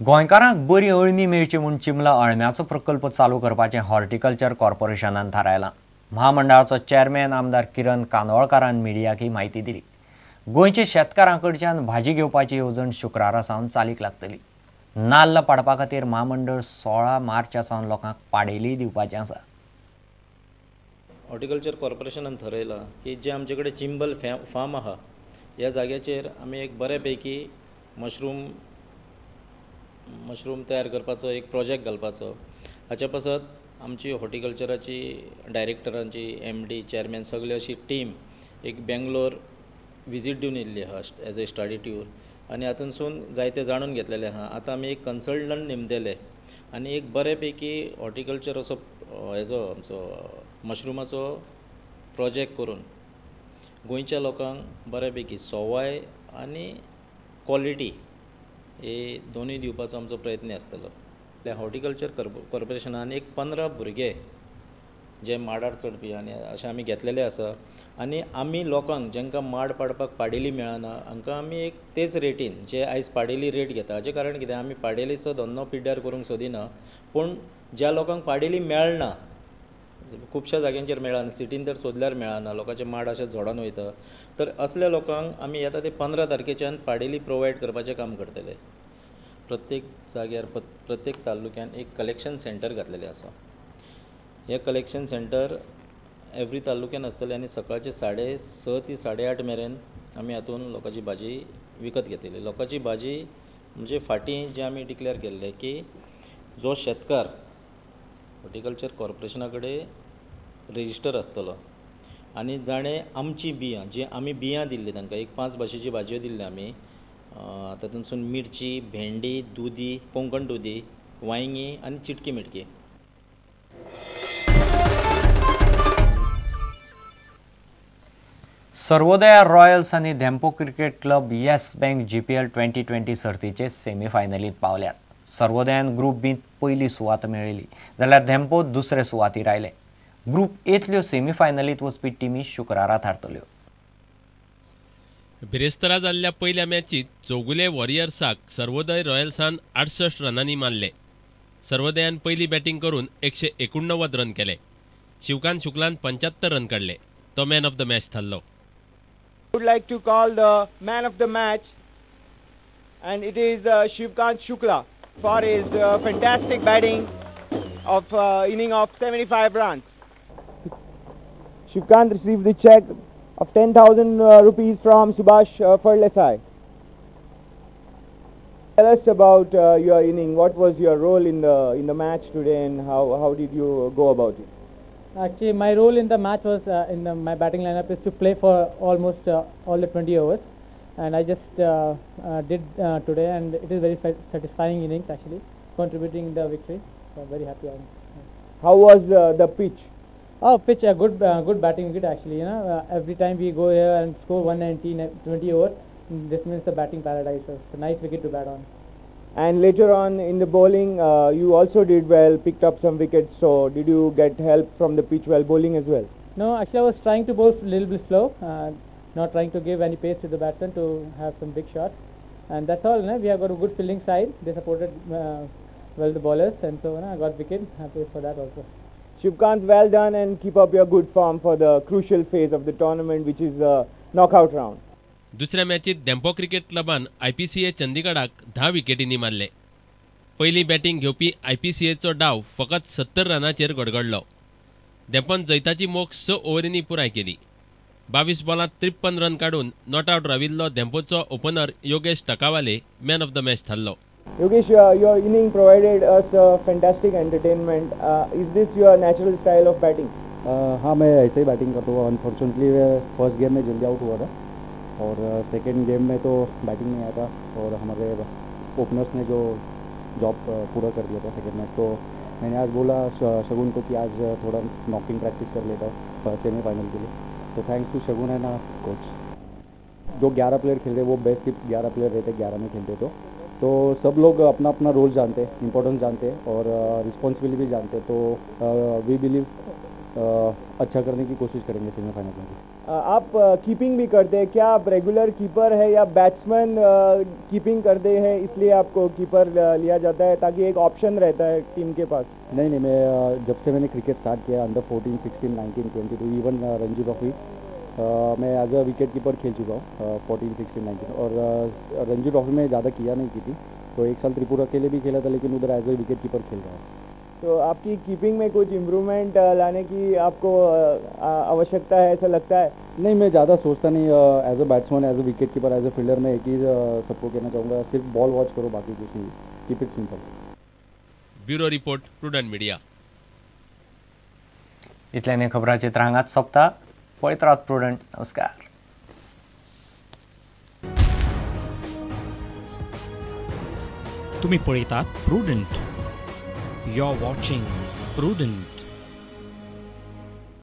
गोंयकारांक बरी अळमी मेळची म्हूण चिमला अळम्याचो प्रकल्प चालू करपाचें हॉर्टिकल्चर कॉर्पोरेशनान थारायलां. महामंडळाचो चेअरमॅन आमदार किरण कांदोळकारान मिडियाक ही म्हायती दिली. गोंयच्या शेतकारां कडच्यान भाजी घेवपाची येवजण शुक्रारा सावन चालीक लागतली. नाल्ल पाडपा खातीर म्हामंडळ 16 मार्चा सावन लोकांक पाडेली दिवपाचें आसा. हॉर्टिकल्चर कॉर्पोरेशनान थरयलां की जे आमचे कडेन चिंबल फार्म आहा ह्या जाग्याचेर आमी एक बऱ्या पैकी मशरूम तयार करपाचो एक प्रोजेक्ट घालपाचो. हाच्या पासत आमची हॉर्टिकल्चराची डायरेक्टरांची एमडी चेअरमॅन सगळे अशी टीम एक बेंगलोर विजीट दिवन येयल्ली आहा एज ए स्टडी टूर आनी हातूंतसून जायते जाणून घेतलेले आहा. आतां आमी एक कन्सल्टंट नेमतले आनी एक बरे पैकी हॉर्टिकल्चर असो हेजो आमचो मशरुमाचो प्रोजेक्ट करून गोंयच्या लोकांक बऱ्यापैकी सवाय आनी क्वॉलिटी हे दोनूय दिवपाचो आमचो प्रयत्न आसतलो. हॉर्टिकल्चर कॉर्पोरेशनान एक 15 भुरगे जे माडार चडपी आनी अशें आमी घेतलेले आसा आनी आमी लोकांक जांकां माड पाडपाक पाडेली मेळना हांकां आमी एक तेच रेटीन जे आयज पाडेली रेट घेता. हाचें कारण कितें, आमी पाडेलीचो धंदो पिड्ड्यार करूंक सोदिना, पूण ज्या लोकांक पाडेली मेळना, खुबश्या जाग्यांचेर मेळना, सिटीन तर सोदल्यार मेळना, लोकांचे माड अशे झोडोन वयता, तर असल्या लोकांक आमी येता ते 15 तारखेच्यान पाडेली प्रोवायड करपाचें काम करतले. प्रत्येक जाग्यार प्रत्येक तालुक्यान एक कलेक्शन सेंटर घातलेलें आसा. हें कलेक्शन सेंटर एवरी तालुक्यान आसतलें आनी सकाळचे 6:30 ते 8:30 मेरेन आमी हातून लोकांची भाजी विकत घेतली. लोकांची भाजी म्हणजे फाटीं जें आमी डिक्लेअर केल्लें की जो शेतकार हॉर्टिकल्चर कॉर्पोरेशना कडेन रजिस्टर आसतलो आनी जाणें आमची बियां जी आमी बियां दिल्ली तांकां एक 5 भाशेची भाजयो दिल्ली आमी, तातूंतसून मिरची, भेंडी, दुदी, कोंकण दुदी, वांयगी आनी चिटकी मिटकी. सर्वोदया रॉयल्स आनी Dempo cricket club Yes Bank GPL 2020 सर्तीचे सेमीफायनलींत पावल्यात. सर्वोदयान ग्रुप बींत पयली सुवात मेळयली जाल्यार धेंपो दुसरे सुवातीर आयले. ग्रुप एतल्यो सेमीफायनलींत वचपी टिमी शुक्रारा थारतल्यो. बिरेस्तारा जाल्ल्या पयल्या मॅचीत चौगुले वॉरियर्साक सर्वोदय रॉयल्सान 68 रनांनी मारले. सर्वोदयान पयली बॅटींग करून 189 रन केले. शिवकांत शुक्लान 75 रन काडले. तो मॅन ऑफ the match थारलो. I would like to call the man of the match, and it is Shivkant Shukla for his fantastic batting of inning of 75 runs. Shivkant received the check of 10,000 rupees from Subhash Fardesai. Tell us about your inning. What was your role in the match today, and how did you go about it? Actually, my role in the match was my batting lineup is to play for almost all the 20 overs, and I just did today, and it is very satisfying innings actually, contributing the victory. So I'm very happy. How was the pitch? Oh, pitch, a good batting wicket actually. You know, every time we go here and score 119 20 overs, this means the batting paradise. So it's a nice wicket to bat on. And later on in the bowling, you also did well, picked up some wickets. So did you get help from the pitch while bowling as well? No, actually I was trying to bowl a little bit slow, not trying to give any pace to the batsman to have some big shots. And that's all. No? We have got a good fielding side. They supported well the bowlers, and so I got wicket. Happy for that also. Shivkant, well done, and keep up your good form for the crucial phase of the tournament, which is the knockout round. दुसऱ्या मॅचीत Dempo cricket क्लबान IPCA चंदीगडाक 10 विकेटींनी मारले. पयली batting घेवपी आयपीसीएचो डाव फकत 70 रनांचेर गडगडलो. धेंपोन जैताची मोख 6 ओव्हरींनी पुराय केली. 22 बॉलांत 53 रन काडून not out राविल्लो धेंपोचो opener Yogesh Takawale man of the match थारलो. Yogesh, your inning provided us a fantastic entertainment. Is this your natural style of batting? हाँ, मैं ऐसे ही बैटिंग करता हूँ. अनफॉर्चुनेटली फर्स्ट गेम में जल्दी आउट हुआ था और सेकेंड गेम में तो बैटिंग नहीं आया था और हमारे ओपनर्स ने जो जॉब पूरा कर दिया था सेकेंड मैच. तो मैंने आज बोला शगुन को कि आज थोड़ा नॉकिंग प्रैक्टिस कर लेता हूँ सेमीफाइनल के लिए. तो thanks to Shagun and coach. जो 11 प्लेयर खेल रहे वो बेस्ट 11 प्लेयर रहते, 11 में खेलते तो सब लोग अपना अपना रोल जानते, इम्पोर्टेंस जानते और रिस्पॉन्सिबिलिटी भी जानते. तो we believe अच्छा करने की कोशिश करेंगे सेमीफाइनल में। आप कीपिंग भी करते हैं, क्या आप रेगुलर कीपर है या बैट्समैन कीपिंग करते हैं इसलिए आपको कीपर लिया जाता है ताकि एक ऑप्शन रहता है टीम के पास? नहीं नहीं, मैं जब से मैंने क्रिकेट स्टार्ट किया अंडर 14, 16, 19, 22 इवन रणजी ट्रॉफी मैं एज अ विकेट कीपर खेल चुका हूँ 14, 16, 19 और रणजी ट्रॉफी में ज़्यादा किया नहीं की थी, तो एक साल त्रिपुरा के लिए भी खेला था लेकिन उधर एज अ विकेट कीपर खेल रहा हूँ। तो आपकी कीपिंग में कुछ इम्प्रूवमेंट लाने की आपको आवश्यकता है ऐसा लगता है? नहीं, मैं ज़्यादा सोचता नहीं। As a batsman, as a wicket keeper, as a fielder मैं एक ही सबको कहना चाहूँगा, सिर्फ बॉल वॉच करो, बाकी कुछ नहीं। Keep it simple. Bureau report, Prudent media. इतल्याने खबरांचित्र हांगाच सोंपता. पळयत रावत प्रुडंट. नमस्कार. तुम्ही पळयतात Prudent. You're watching Prudent.